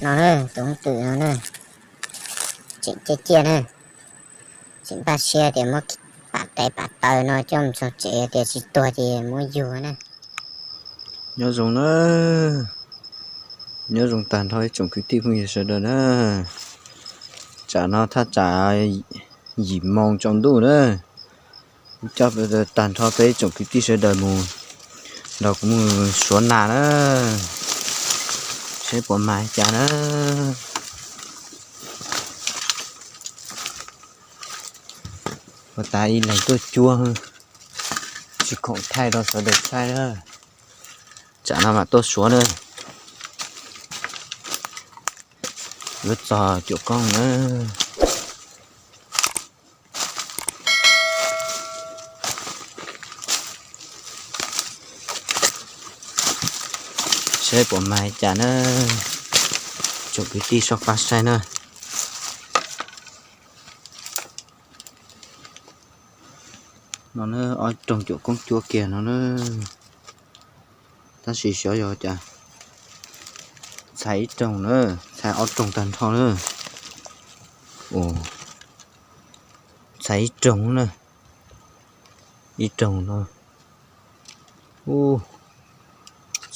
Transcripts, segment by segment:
No na, tus twm no na, tseem ciaj ciaj na, tseem npaj siab tias muab pam tes pam taw no coj mus txog tsev tias tsis tuag ces muab yug na. Nyob zoo na, nyob zoo tag nrho ib tsoom kwv tij phooj ywg sawv daws na. Tsam no thaj tsam yim moo tsaus ntuj na, coj tag nrho peb ib tsoom kwv tij sawv daws mus nrog kuv mus suav nas na, saib puas mag cas na. Ua tas ib leeg tuaj cuab, tsis khoom thaij rau sawv daws thaij na. Tsam no mam tuaj suav na, yuav txog cuam koob na. Saib puas mag cas na, tsoom kwv tij soj qab saib na. No na, ob rooj cuam koob cuab kiag no na, tab sis xyov yog cas txhais ib rooj na, txhais ob rooj tag nrho na. Txhais ib rooj na, ib rooj no,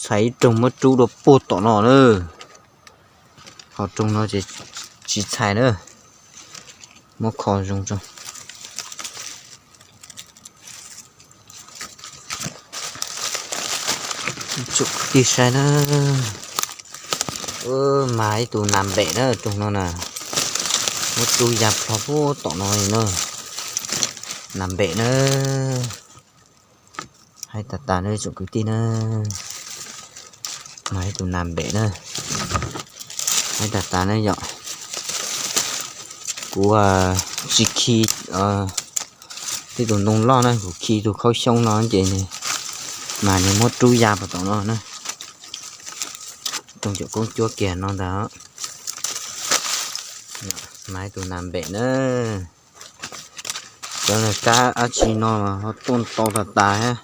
txhais ib rooj muab rub dua puag tom no na. Ho rooj no ces tsis txhais na, muab kho zoo tso. Tsoom kwv tij saib na, mag ib tug nas npem na rooj no na, muab rub ya plho puag tom no li na, nas npem na. Haib tas tas na tsoom kwv tij na, mag ib tug nas npem na, haib tas tas na yom. Kuv tsis khi tib tug ntoo loj na, kuv khi tug khaub xyoob no ces mas nws muab rub ya puag tom no na. Rooj cuam koob cuab kiag no ntag. Mag ib tug nas npem na. Cov kab dab tsi no ho tuaj ntau tas tas thiab.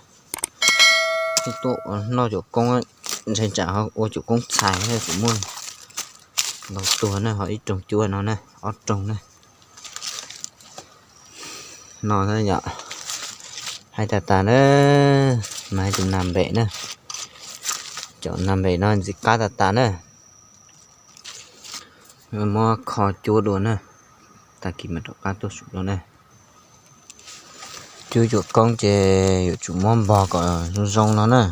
Tuaj ua noj cuam koob, ntshe tsam ho ua cuam koob txhais thiab, kuv muaj ntau tuag na, ho ib rooj cuab no na, ob rooj na. No yom, haib tas tas na, mag ib tug nas npem na. Cov nas npem no ntxim qab tas tas na. Muab kho cuab dua na, tag kis mam rov qab tuaj su dua na. Cuab cuam koob ces yuav tsum muab npog kom zoo zoo no na.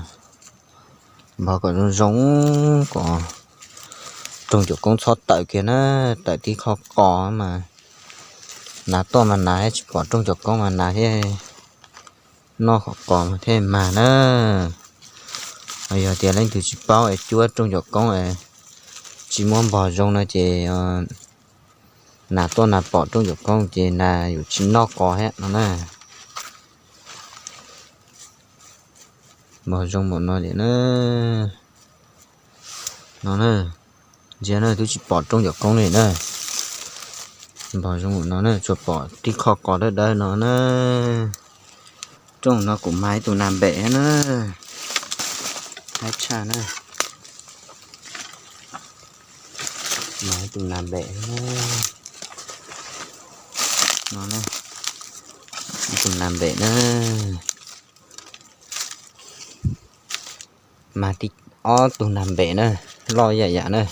Npog kom zoo zoo, kom rooj cuam koob txhob tawm kiag na, tawm tib qho qos mas nas tuaj mas nas thiab, tsis pom rooj cuam koob mas nas thiab, noj qhov qos mas thiaj mag na. Yog tias leej twg tsis paub es cuab rooj cuam koob es tsis muab npog zoo no ces nas tuaj nas pom rooj cuam koob ces nas yuav tsis noj qos thiab no na. Npog zoo npaum no li na. No na, ntsia na, twb tsis pom rooj cuam koob li na. Npog zoo npaum no na, tsuas pom tib qho qos dawb dawb no na. Rooj no kuv mag ib tug nas npem na. Haib tshaj na. Mag ib tug nas npem na. No na, ib tug nas npem na. Mag tib ob tug nas npem na, loj yam yam na.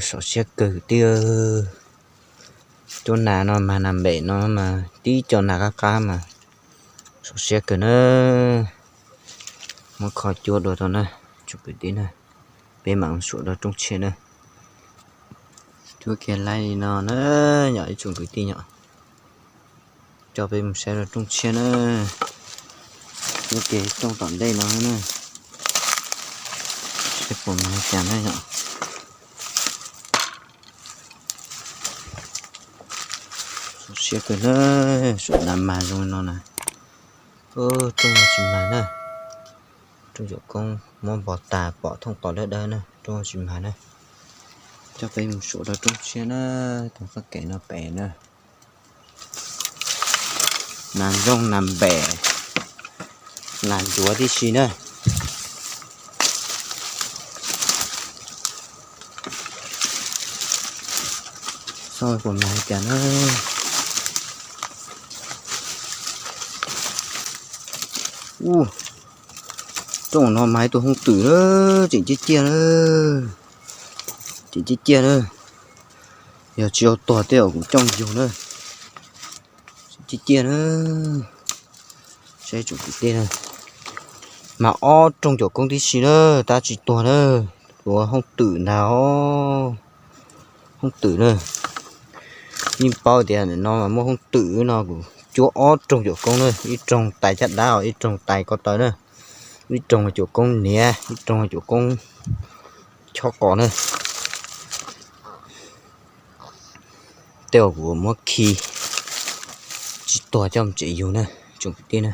Sov siab kawg tiag. Cuab nas no mag nas npem no mas tib co nas qab qab mas sov siab kawg na. Muab kho cuab dua tau na, tsoom kwv tij na. Peb mam mus suam rau rooj tshiab na. Cuab kiag laij li no na, yog ib tsoom kwv tij yom. Coj peb mus saib rau rooj tshiab na. Cuab kiag rooj tom ntej no na. Saib puas mag cas na yom. Sov siab kawg na, suam nas mag zoo no na. Rooj no tsis mag na. Rooj cuam koob muab npog tas pom thooj qos dawb dawb na, rooj no tsis mag na. Coj peb mus suam rau rooj tshiab na, tus txoj kev no pem na. Nas zoo nas npem, nas ntsuav tib si na. Puas mag li cas na? Ub, rooj no mas ib tug hooj twm na, tseem ciaj ciaj na, tseem ciaj ciaj na. Yog tsis yog tuag tej zaum kuv coj yug na. Tseem ciaj ciaj na. Saib tsoom kwv tij na, mas ob rooj cuam koob tib si na, tab tsis tuag na. Tus hooj twm ntag, hooj twm na. Yeej paub tias nim no mas muaj hooj twm no, kuv cuab ob rooj cuam koob na, ib rooj tais caj dab, ib rooj tais ko taw na, ib rooj cuam koob niam, ib rooj cuam koob chob qos na. Tej uas kuv muab khi tsis tuag coj mus tsev yug na, tsoom kwv tij na.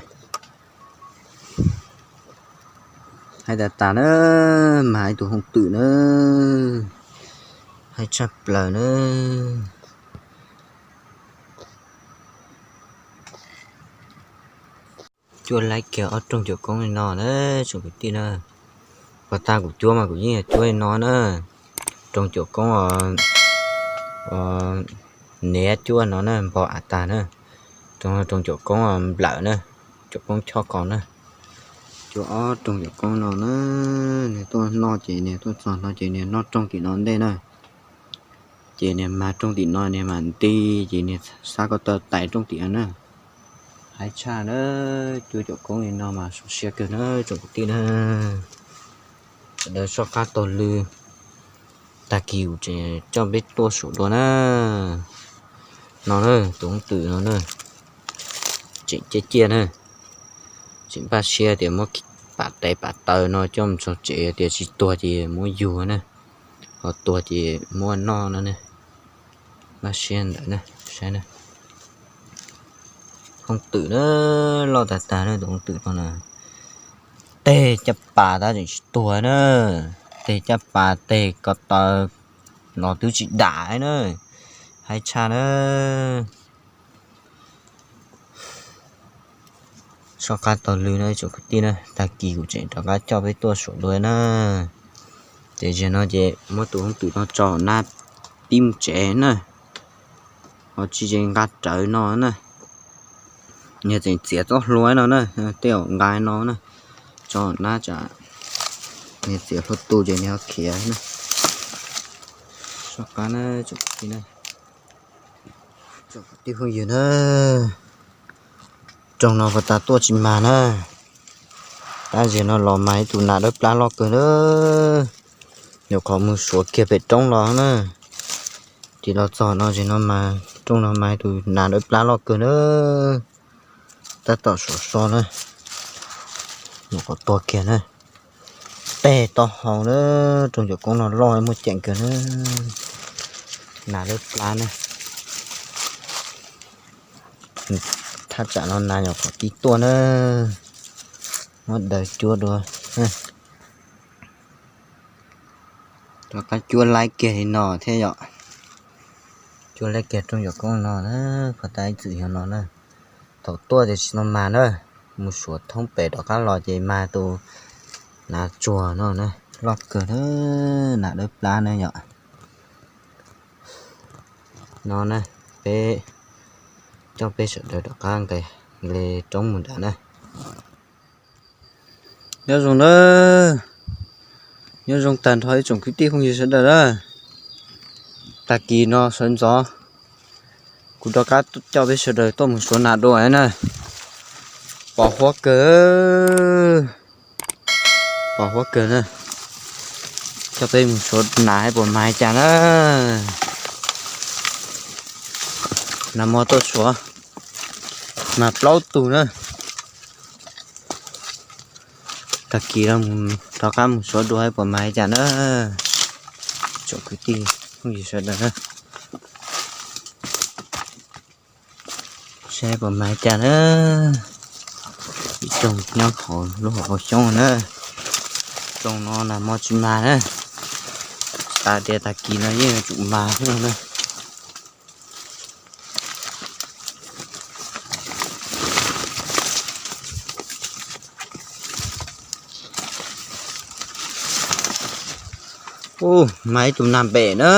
Haib tas tas na, mas ib tug hooj twm na, haib tshaj plaws na. Cuab laib kiag ob rooj cuam koob li no na, tsoom kwv tij na. Puag ta kuv cuab mas kuv yeej yog cuab li no na. Rooj cuam koob niam cuab no na, npog av tag na. Rooj cuam koob nplawm na, cuam koob chob qos na. Cuab ob rooj cuam koob no na, nws tuaj noj ces nws tuaj txog no ces nws noj rooj tim no ntej na. Ces nws mag rooj tim no nws mam nti, ces nws xav ko taw tais rooj tim no na. Haib tshaj na, cuab cuam koob li no mas zoo siab kawg na tsoom kwv tij na. Sawv daws soj qab taug lw, tag kis kuv tseem coj peb tuaj saum dua na. No na, tus hooj twm no na, tseem ciaj ciaj na. Tseem npaj siab tias muab pam tes pam taw no coj mus txog tsev, tias tsis tuag ces muab yug na, ho tuag ces muab noj no ne. Npaj siab ntawd na, saib na. Hooj twm na, loj tag tag na tus hooj twm no na. Teg caj pas tab tseem tsis tuag na, teg caj pas teg ko taw los twb tsis dam na, haib tshaj na. Soj qab taug lw na tsoom kwv tij na, tag kis kuv tseem rov qab coj peb tuaj saum dua na. Ces zaum no ces muab tus hooj twm no tso nab pib mus tsev na, ho tsis ces nqa rawv no na. Nws tseem txiav txoj hlua no na, tej zaum nqa no na, tso nab tsam nws txiav hlua tu ces nws ho khiav na. Soj qab na tsoom kwv tij na, tsoom kwv tij phooj ywg na, rooj no puag ta tuaj tsis mag na, tab sis no los mag ib tug nas dawb plab loj kawg na, nyuam qhuav mus suav kiag pem roob los na, ces los txog no ces no mas rooj no mag ib tug nas dawb plab loj kawg na, tab tom suav so na, nyuam qhuav tuag kiag na. Teg taub hau na, rooj cuam koob no loj muaj ceem kawg na, nas dawb plab na. Thaj tsam no nas nyuam qhuav tib tuaj na, muab daws cuab dua. Rov qab cuab laib kiag li no thiab yom. Cuab laib kiag rooj cuam koob no na, puag ta ib txwm yog no na. Thaum tuaj ces tsis tau mag na, mus suav thoob pem rov qab los ces mag tus nas tsuag no na, loj kawg na, nas dawb plab na yom. No na, peb coj peb sawv daws rov qab nqes li roob mus nrad na. Nyob zoo na, nyob zoo tag nrho ib tsoom kwv tij phooj ywg sawv daws na. Tag kis no sawv ntxov kuv rov qab coj peb sawv daws tuaj mus suav nas dua na. Pos huab kawg, pos huab kawg na. Coj peb mus suav nas hais puas mag li cas na. Nag hmo tuaj suav mas plaub tug na. Tag kis rov qab mus suav dua hais puas mag li cas na. Tsoom kwv tij phooj ywg sawv daws na, saib puas mag li cas na. Ib rooj nyob hauv lub hauv paus xyoob na. Rooj no nag hmo tsis mag na, xav tias tag kis no yeej yuav tsum mag thiab no na. Ub, mag ib tug nag npem na.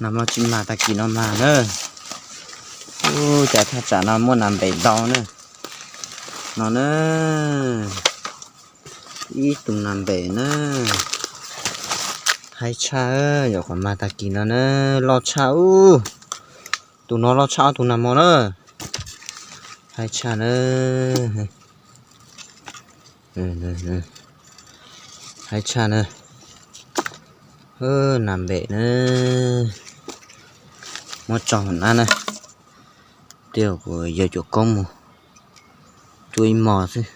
Nag hmo tsis mag tag kis no mag na. Ub, cas thaj tsam no muaj nas npem ntau na. No na, ib tug nas npem na. Haib tshaj, yog qhov mag tag kis no na, loj tshaj ub. Tus no loj tshaj ob tug nag hmo na. Haib tshaj na. Haib tshaj na. Nas npem na. Muab tso hauv nab na. Tej zaum kuv yuav cuam koob mus cuab ib hmos xwb.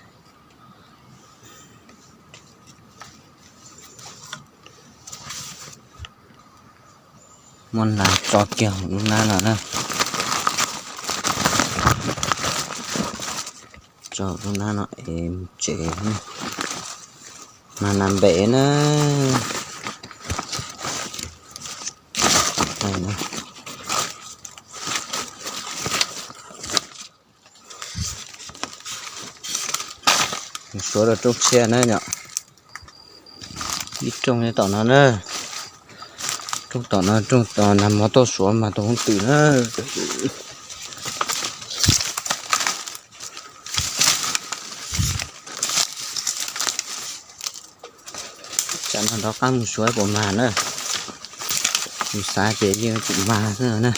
Muab nas tso kiag lub nab no na. Tso lub nab no es mus tsev. Mas nas npem na. Mus suav rau rooj tshiab na yom. Ib rooj tom no na. Rooj tom no, rooj tom nag hmo tuaj suav mas tus hoob twm na. Tsam no rov qab mus suav puas mag na. Mus xav ces yeej tseem mag xwb na.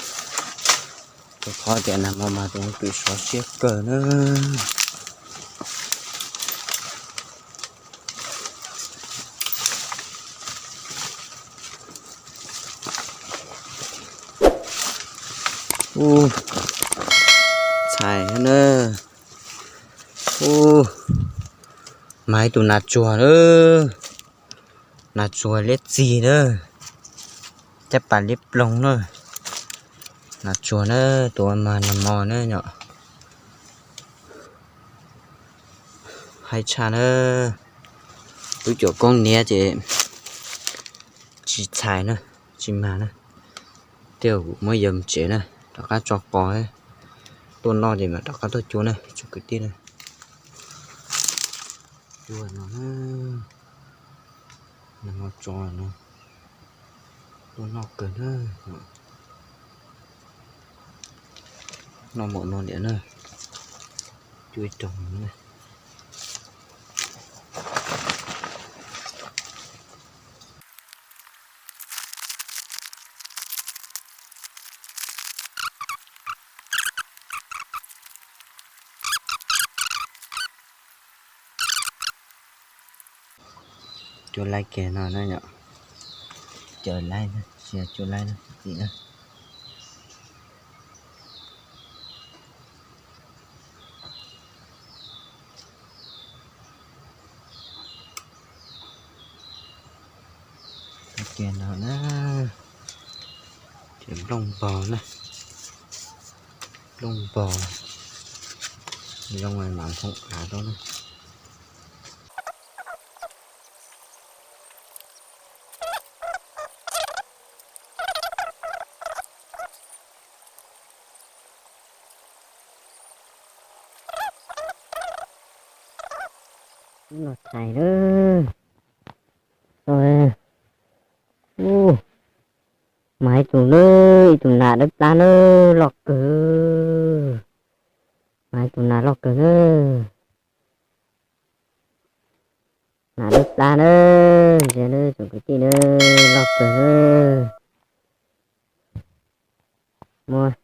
Rau qhov tias nag hmo mas tus hoob twm suav siab kawg na. Ub, txhais na. Ub, mas ib tug nas tsuag na. Nas tsuag liab txig na. Caj pas liab ploog na. Nas tsuag na, tus mas nag hmo na yom. Haib tshaj na. Twb cuam koob niab ces tsis txhais na, tsis mag na. Tej zaum kuv muab yawm tsev na, rov qab tso qos, tuaj noj ces mam rov qab tuaj cuab na tsoom kwv tij na. Cuab no, nag hmo tso no, tuaj noj kawg na. Noj npaum no niam na, cuab ib rooj na. Cuab laib kiag no na yom. Cuab laib, cuab laib na. Kiag no na, ces nplooj npog na, nplooj npog, zoo mam thoom av rau na. Los thais lawm. Mas ib tug lawm, ib tug nas dawb plab lawm, loj kawg. Mas ib tug nas loj kawg na. Nas dawb plab na, ntsia na tsoom kwv tij na, loj kawg na. Muab